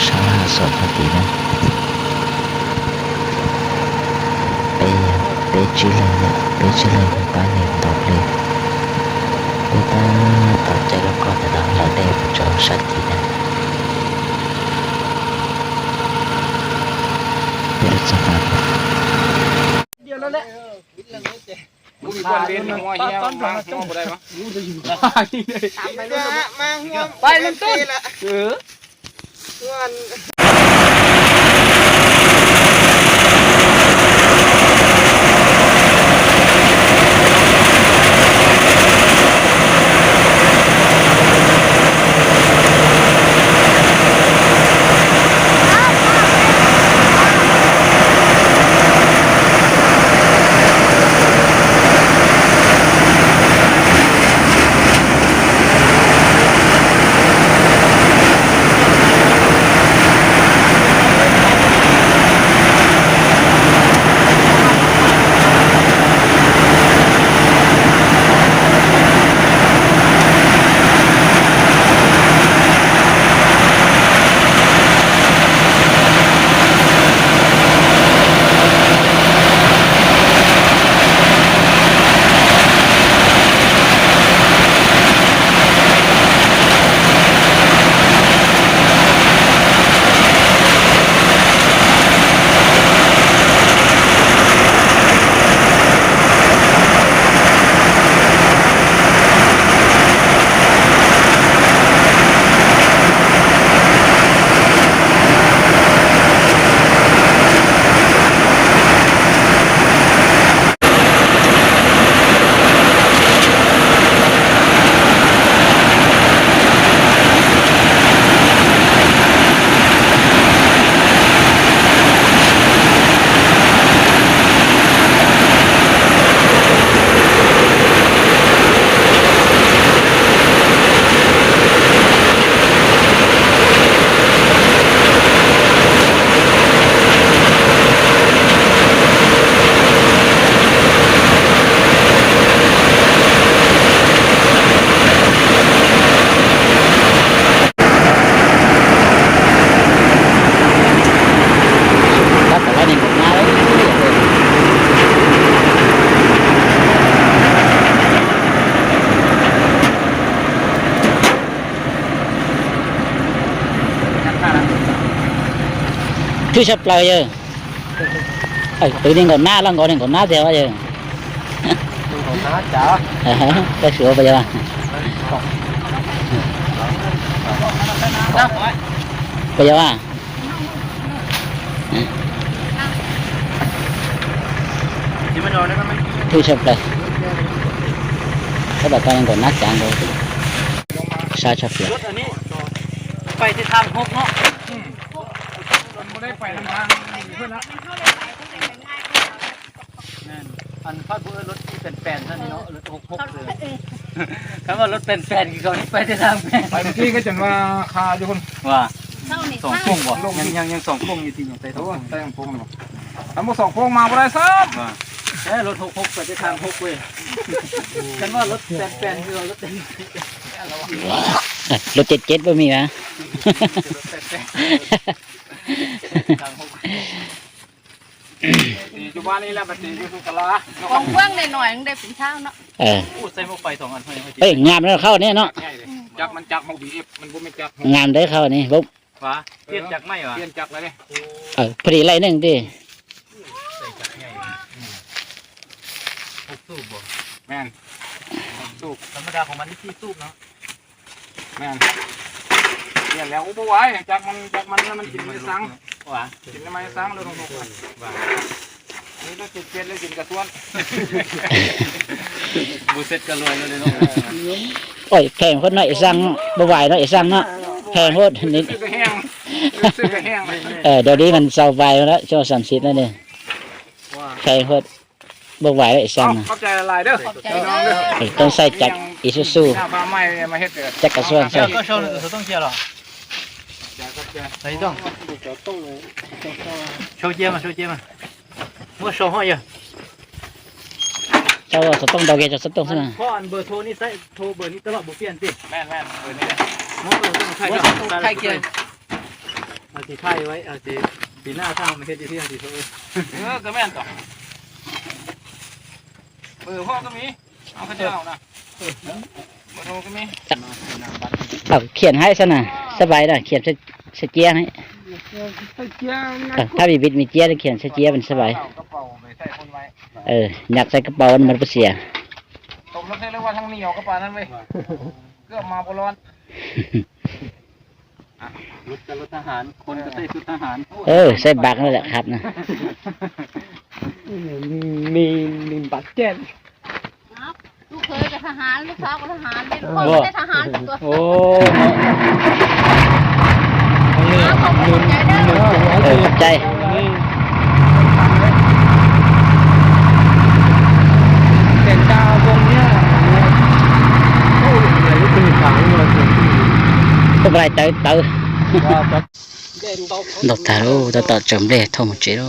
ສອງພັນປີນະ ເປ ເປຈິເລີຍ ເປຈິເລີຍ ປາເລນຕອບເລຍ ເປຕາຕອບໃຈລະກ່ອນນະ ລາວໄດ້ຈອງຊັດດີນະ ເປັນລັກສະນະ ດຽວນັ້ນແຫຼະ ບໍ່ມີບ່ອນເວັນ ຫົວເຫ່ວ ມາຫົວບໍ່ໄດ້ວະ ໄປນຳຕົ້ນ ເອີ. Thứ sắp lời giờ. Ê, tự nhiên còn ná, lăng còn, còn ná theo giờ. Còn ná chả. Cái sủa bây giờ. Bây giờ à. Thứ sắp lời. Các bà con còn ná chả rồi. Sao sắp lời. ໄປທິດທາງຫົກເນາະ ອືມ ມັນບໍ່ໄດ້ໄປນຳທາງເພິ່ນລະ ແມ່ນ ອັນເຂົາບໍ່ເອີ້ນລົດແປນໆຊັ້ນນີ້ເນາະ ລົດຫົກຫົກເລີຍ ຄັນວ່າລົດແປນໆຄືເຂົານີ້ໄປແຕ່ທາງແປນ ໄປເມື່ອກີ້ກໍຈົນວ່າຄາຢູ່ພຸ້ນ ວ່າ ສອງໂຄ້ງບໍ່ ຍັງ ຍັງ ຍັງສອງໂຄ້ງຢູ່ຕິ ຍັງໄຕ່ສອງໂຄ້ງ ໂອ້ຍ ໄຕ່ສອງໂຄ້ງເລີຍບໍ່ ຄັນບໍ່ສອງໂຄ້ງມາບໍ່ໄດ້ຊ້ຳ ວ່າ ເອີ ລົດຫົກຫົກໄປແຕ່ທາງຫົກເວີຍ ຄັນວ່າລົດແປນໆຄືວ່າລົດ ລົດເຈັດເຈັດບໍ່ມີຫວາ ລົດແປນໆ ທາງຫົກ ຕີຢູ່ບ້ານນີ້ແຫຼະ ໄປຕີຢູ່ສຸກະລາ ຂອງເບື້ອງໜ້ອຍໆ ມັນໄດ້ເປັນຊາວເນາະ ເອີ ໂອ້ ໃສ່ໝວກໄຟສອງອັນ ເຮີ້ຍ ງາມເນາະ ເຂົານີ້ເນາະ ຈັກມັນຈັກ ຫົກບີເອັຟ ມັນບໍ່ແມ່ນຈັກ ງາມເດີເຂົານີ້ ບໍ່ ຫວາ ປ່ຽນຈັກໃໝ່ຫວາ ປ່ຽນຈັກແລ້ວເດ້ ເອີ ພໍດີໄລ່ໜຶ່ງຕິ ໃສ່ຈັກໃຫຍ່ ອືມ ຫົກສູບບໍ່ ແມ່ນ ຫົກສູບ ທຳມະດາຂອງມັນສີ່ສູບເນາະ ແມ່ນ ປ່ຽນແລ້ວ ໂອ້ ບໍ່ໄຫວ ຈັກມັນ ຈັກມັນ ມັນກິນໄມ້ສັງ ຫວາ ກິນໄມ້ສັງ ລົດຫົກຫົກ ວ່າ ອັນນີ້ລົດເຈັດເຈັດ ແລ້ວກິນກະຊວນ ບໍ່ເສັດກະລວຍເລີຍເນາະ ໂອ້ຍ ແພງໂພດເນາະ ໄອ້ສັງ ບໍ່ໄຫວເນາະ ໄອ້ສັງເນາະ ແພງໂພດນີ້ ຊື້ກະແຮງ ຊື້ກະແຮງ ເອີ ດຽວນີ້ມັນຊາວປາຍແລ້ວ ຊາວສາມສິບແລ້ວນີ້ ແພງໂພດ ບໍ່ໄຫວແລ້ວໄອ້ສັງ ເອົ້າ ຂອບໃຈຫຼາຍເດີ ຂອບໃຈເດີ ຕ້ອງໃຊ້ຈັກອີຊູຊູ ຈັກກະຊວນໃຊ້ ຂອບໃຈ ຂອບໃຈ ໂຊເຈຍມາ ໂຊເຈຍມາ ບໍ່ສອງຮ້ອຍເດີ ເຈົ້າສະຕົງດອກເກ ເຈົ້າສະຕົງຊັ້ນນະ ພໍ່ອັນເບີໂທນີ້ໃຊ້ ໂທເບີນີ້ຕະຫຼອດບໍ່ປ່ຽນຕິ ແມ່ນໆ ເບີນີ້ແຫຼະ ໂທໄທເກຍ ມາ ຊິຖ່າຍໄວ້ ເອົາຊິ ປີໜ້າຖ້າເຮົາມາເຮັດຢູ່ທີ່ ເຮົາຊິໂທ. ເອີ ກໍແມ່ນຕົວະ ເບີພໍ່ກໍມີ ເອົາເຂົາເຈົ້ານະ ເບີໂທກໍມີ. ເອົາຂຽນໃຫ້ຊັ້ນນະ ສະບາຍນະ ຂຽນໃສ່ ໃສ່ເຈ້ຍໃຫ້ ໃສ່ເຈ້ຍງ່າຍ ເອີ ຖ້າມີບິດມີເຈ້ຍຂຽນໃສ່ເຈ້ຍມັນສະບາຍ. ເອົາກະເປົາໄປໃສ່ພຸ້ນໄວ້ ເອີ ຍັດໃສ່ກະເປົາມັນບໍ່ເສຍ. ຕົມລົງໃສ່ເລີຍວ່າທັງໜຽວກະປານນັ້ນເວີຍ ເກືອບມາບໍ່ລອດ. ອ່ະ ລົດກໍລົດທະຫານ ຄົນກໍໃສ່ຊຸດທະຫານ. ເອີ ໃສ່ບັກນັ້ນແຫຼະຄັບນະ ມີ ມີບັກແກ້ນ. ລູກເຂີຍກໍທະຫານ ລູກສາວກໍທະຫານເດ້ ເອີ ທຸກຄົນກໍໄດ້ທະຫານຕົວະ. ໂອ້ ເນາະ ເອີ ຂອບໃຈເດີ ເອີ ຂອບໃຈ. ເປັນດາວວົງເນຍ ໂອ້ຍ ໄປໄດ້ຕື່ນຂາງເນາະ ເປັນໄດ້ເຕີ ເຕີ ດອກຕາໂລ ດອກຕາຈົມເລ ໂທໝົດເຈໂລ.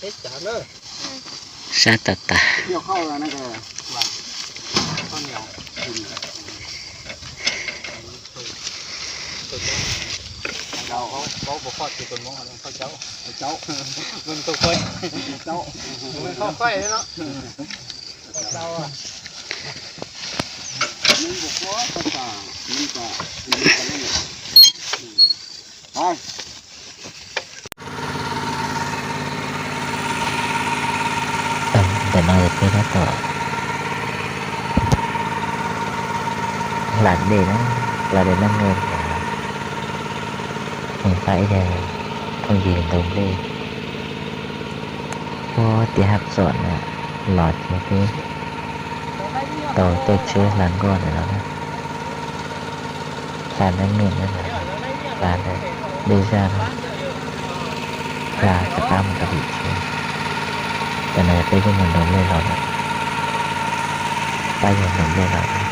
ເຮັດຈານເດີ ຊາຕາຕາ ກ່ຽວເຂົ້າແລ້ວນັ້ນກໍວ່າ ເຂົ້າໜຽວ ເຈົ້າ ເວົ້າ ເວົ້າບໍ່ພອດຄືເພິ່ນເວົ້າ ເຂົາເຈົ້າ ເຂົາເຈົ້າ ເພິ່ນເຂົາຂ້ອຍ ເຈົ້າ ເພິ່ນເຂົາຂ້ອຍເນາະ ເຂົາເຈົ້າອະ ມັນບໍ່ພໍພາສາ ມັນກະ ມັນກະນັ້ນແຫຼະ ໄປ. ເອີ ແຕ່ນ້ອຍເກີນແລ້ວກໍ ຫຼານເດນະ ຫຼານເດນຳເງິນ ເຫັນໄປແດ່ ຕ້ອງຢືນຕົງເດ ໂອ້ ຕິຮັກສອນນະ ຫຼອດເລີຍ. ໂຕເຕັກເຊລາງກອນແລ້ວນະ ລານແດງເງິນນັ້ນນະ ລານແດງເດຊານະ ລານສະຕາມກະດິເຊ ແຕ່ນາຍໄປຢູ່ເມືອງດົງເລລອນນະ ໄປຢູ່ເມືອງດົງເລລອນນະ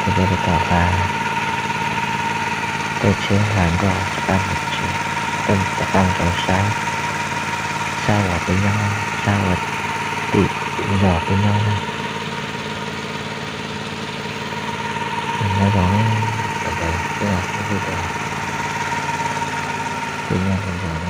ກະເດີນໄປຕໍ່ລານເຕັກເຊລາງກອນ ສະຕາມກະດິເຊ ເປັນສະຕາມໂຕຊາຍ ຊາຍວ່າໄປຍັງ ຊາຍວ່າຕິ ດອກເປັນຫຍັງນະ ເປັນຫຍັງນະ ເປັນຫຍັງ ເປັນຫຍັງ ເປັນຫຍັງ ເປັນຫຍັງ